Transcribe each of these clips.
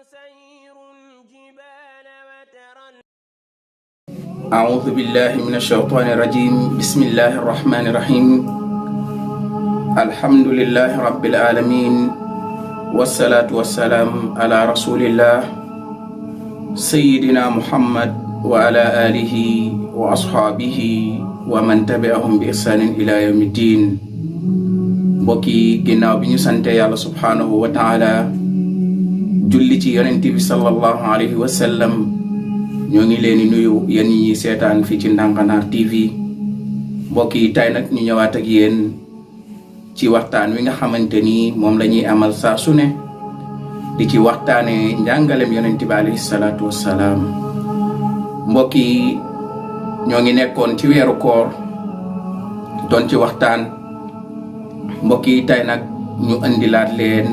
وسير الجبال وترى أعوذ بالله من الشيطان الرجيم. بسم الله الرحمن الرحيم. الحمد لله رب العالمين، والصلاة والسلام على رسول الله سيدنا محمد وعلى آله وأصحابه ومن تبعهم بإحسان إلى يوم الدين. mbokki ginnaaw bi ñu sante yàlla subhaanahu wa taala julli ci yonent bi sallallahu alayhi wa sallam, ñoo ngi leen di nuyu yéen ñi seetaan fii ci Ndanghanaar TV. mbokk yi tey nag ñu ñëwaat ak yéen ci waxtaan wi nga xamante ni moom la ñuy amal saa su ne di ci waxtaane njàngalem yonent bi alayhi salaatu wassalaam. mbokk yi ñoo ngi nekkoon ci weeru koor doon ci waxtaan. mbokk yi tey nag ñu indilaat leen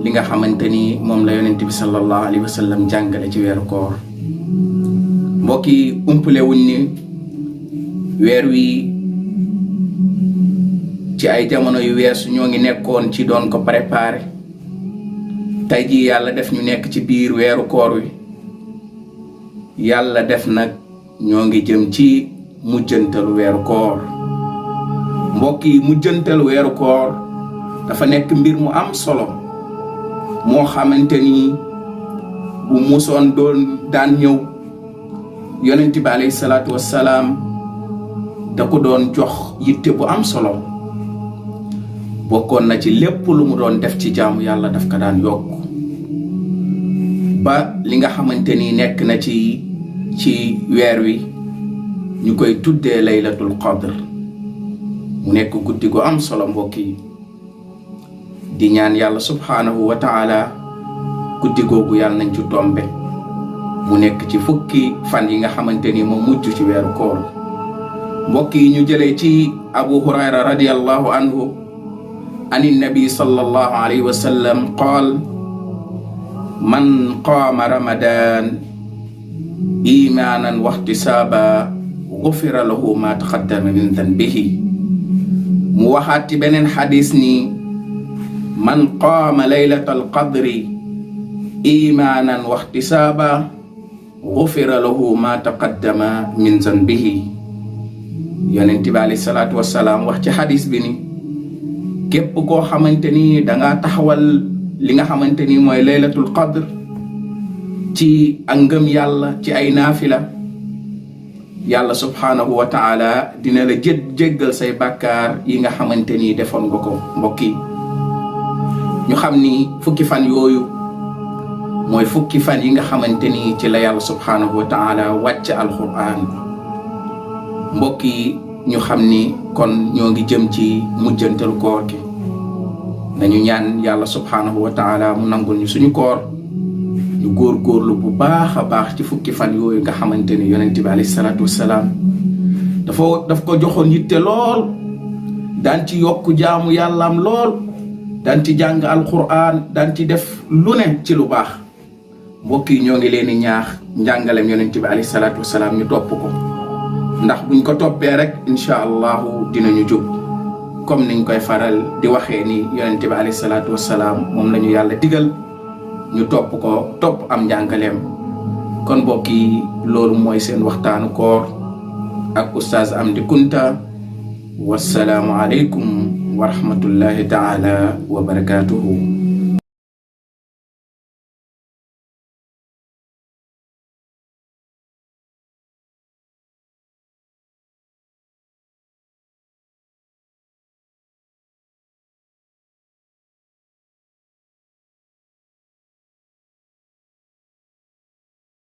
li nga xamante ni moom la yonent bi sallallahu alayhi wa sallam jàngale ci weeru koor. mbokk yi umpule wuñ ni weer wi ci ay jamono yu weesu ñoo ngi nekkoon ci doon ko préparé. tey jii yàlla def ñu nekk ci biir weeru koor wi. yàlla def nag ñoo ngi jëm ci mujjantalu weeru koor. mbokk yi mujjantalu weeru koor dafa nekk mbir mu am solo moo xamante ni bu musoon daan ñëw yonent bi alayhi salaatu wassalaam da ko doon jox yitte bu am solo. bokkoon na ci lépp lu mu doon def ci jaamu yàlla daf ko daan yokk ba li nga xamante ni nekk na ci weer wi ñu koy tuddee laylatul qadr mu nekk guddi gu am solo. mbokk yi di ñaan yàlla subhaanahu wa taala guddi googu yàlla nañ ci tombe mu nekk ci fukki fan yi nga xamante ni moo mujj ci weeru koor. mbokk yi ñu jëlee ci abu hurayra radiyallahu anhu ani nabi sallallahu alayhi wa sallam qaal man qaama ramadan imaanan wa ihtisaaba gufira lahu ma taqaddama min dhanbihi. mu waxaat ci beneen xadis ni man qaama laylatal qadri imaanan wa ihtisaaba gufira lahu ma taqaddama min zanbihi. yonent bi alayhi salaatu wassalaam wax ci xadis bi ni képp koo xamante ni dangaa taxawal li nga xamante ni mooy laylatul qadr ci ak ngëm yàlla ci ay naafila, yàlla subhaanahu wa taala dina la jéggal say bàkkaar yi nga xamante ni defoon nga ko. mbokk yi ñu xam ni fukki fan yooyu mooy fukki fan yi nga xamante ni ci la yàlla subhaanahu wa taala wàcc alquran. mbokk yi ñu xam ni kon ñoo ngi jëm ci mujjantal koor gi. nañu ñaan yàlla subhaanahu wa taala mu nangul ñu suñu koor. ñu góorgóorlu bu baax a baax ci fukki fan yooyu nga xamante ni yonent bi alayhi salaatu wassalaam daf ko joxoon yitte lool, daan ci yokk jaamu yàllaam lool, daan ci jàng alquran, daan ci def lu ne ci lu baax. mbokk yi ñoo ngi leen di ñaax njàngalem yonent bi alayhi salaatu wassalaam ñu topp ko, ndax buñ ko toppee rek incha allahu dinañu jub. comme niñ koy faral di waxee ni yonent bi alayhi salaatu wassalaam moom la ñu yàlla digal ñu topp ko, topp am njàngaleem. kon mbokk yi loolu mooy seen waxtaanu koor ak Oustaz Amdy Kounta. wassalaamu aleykum wa rahmatullahi taala wa barakatuhu.